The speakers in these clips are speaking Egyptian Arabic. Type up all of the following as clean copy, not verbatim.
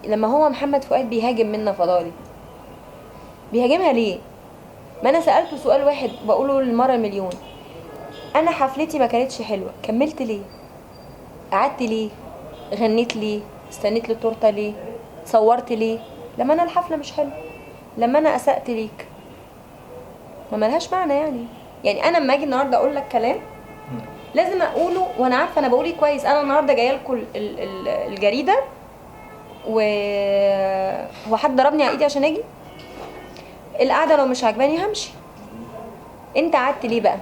لما هو محمد فؤاد بيهاجم منة فضالي، بيهاجمها ليه؟ ما انا سالته سؤال واحد بقوله للمرة المليون، انا حفلتي ما كانتش حلوة، كملت ليه؟ قعدت ليه؟ غنيت ليه؟ استنيت للتورته ليه؟ صورت ليه؟ لما انا الحفلة مش حلوة، لما انا اسأت ليك، ما ملهاش معنى. يعني انا لما اجي النهارده اقول لك كلام لازم اقوله وانا عارفه انا بقول ايه كويس. انا النهارده جاية لكم الجريدة وهو حد ضربني على ايدي عشان اجي؟ القعدة لو مش عجباني همشي. انت قعدت ليه بقى؟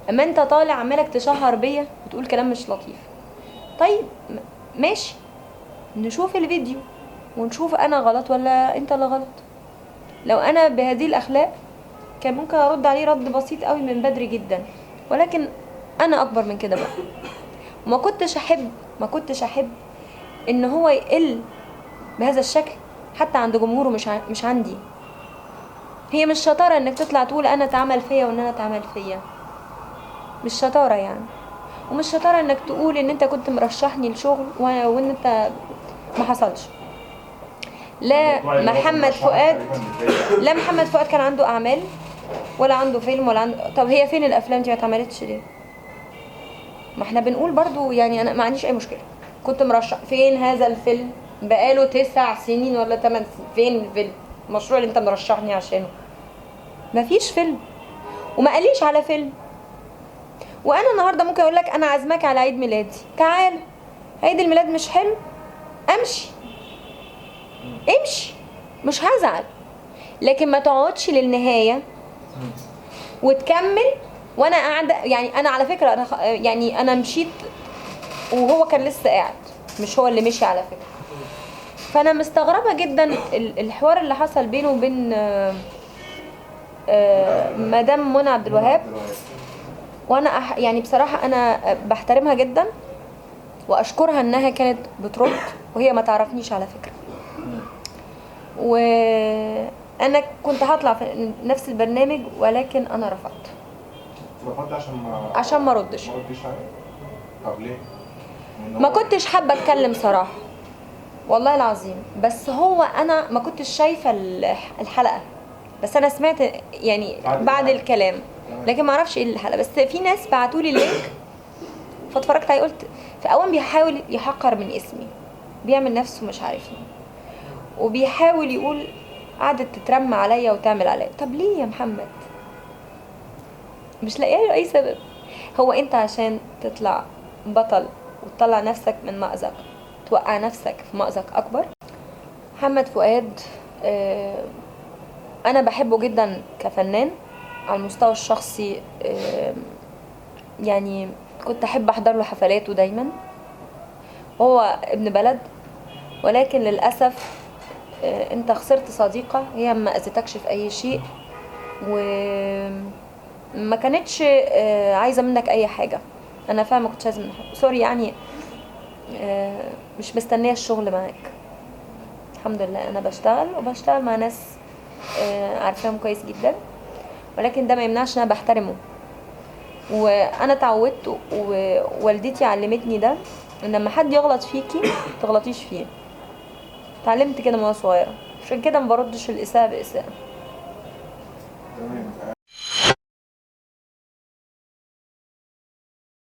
اما انت طالع عمالك تشهر بيا وتقول كلام مش لطيف. طيب ماشي، نشوف الفيديو ونشوف انا غلط ولا انت اللي غلط. لو انا بهذه الاخلاق كان ممكن ارد عليه رد بسيط قوي من بدري جدا، ولكن انا اكبر من كده بقى. وما كنتش احب ان هو يقل بهذا الشكل حتى عند جمهوره، مش عندي. هي مش شطارة انك تطلع تقول انا اتعمل فيا وان انا اتعمل فيا، مش شطارة يعني. ومش شطارة انك تقول ان انت كنت مرشحني لشغل وان انت ما حصلش. لا محمد فؤاد، لا محمد فؤاد كان عنده اعمال ولا عنده فيلم ولا عنده. طب هي فين الافلام دي ما اتعملتش ليه؟ ما احنا بنقول برضو يعني انا ما عنديش اي مشكلة، كنت مرشح، فين هذا الفيلم؟ بقاله 9 سنين ولا 8 سنين، فين الفيلم؟ المشروع اللي انت مرشحني عشانه مفيش فيلم، وما قاليش على فيلم. وانا النهارده ممكن اقول لك انا عازماك على عيد ميلادي، تعال. عيد الميلاد مش حلو، امشي امشي، مش هزعل. لكن ما تقعدش للنهاية وتكمل وانا قاعدة. يعني انا على فكرة انا يعني انا مشيت وهو كان لسه قاعد، مش هو اللي مشي على فكرة. فانا مستغربه جدا الحوار اللي حصل بينه وبين مدام منى عبد الوهاب. وانا يعني بصراحة انا بحترمها جدا واشكرها انها كانت بترد وهي ما تعرفنيش على فكرة. وانا كنت هطلع في نفس البرنامج ولكن انا رفضت. رفضت عشان ما ردش. ما ردش عليه؟ طب ليه؟ ما كنتش حابة اتكلم صراحة والله العظيم، بس هو انا ما كنتش شايفه الحلقة، بس انا سمعت يعني بعد الكلام، لكن ما اعرفش ايه الحلقة. بس في ناس بعتوا لي ال link فاتفرجت عليه، قلت في اول بيحاول يحقر من اسمي، بيعمل نفسه مش عارفني، وبيحاول يقول قعدت تترمى عليا وتعمل عليا. طب ليه يا محمد؟ مش لاقيه له اي سبب. هو انت عشان تطلع بطل وتطلع نفسك من مأزق توقع نفسك في مأزق اكبر؟ محمد فؤاد انا بحبه جدا كفنان. على المستوى الشخصي يعني كنت احب احضر له حفلاته دايما، هو ابن بلد. ولكن للاسف انت خسرت صديقة هي ما اذتكش في اي شيء وما كانتش عايزة منك اي حاجة. انا فاهمة كنتش عايزة منك حاجة، sorry يعني، مش مستنية الشغل معاك. الحمد لله انا بشتغل وبشتغل مع ناس عارفاهم كويس جدا، ولكن ده ما يمنعش ان انا بحترمه. وانا اتعودت ووالدتي علمتني ده، ان لما حد يغلط فيكي تغلطيش فيه. اتعلمت كده من وانا صغيرة، عشان كده ما بردش الاساءة باساءه.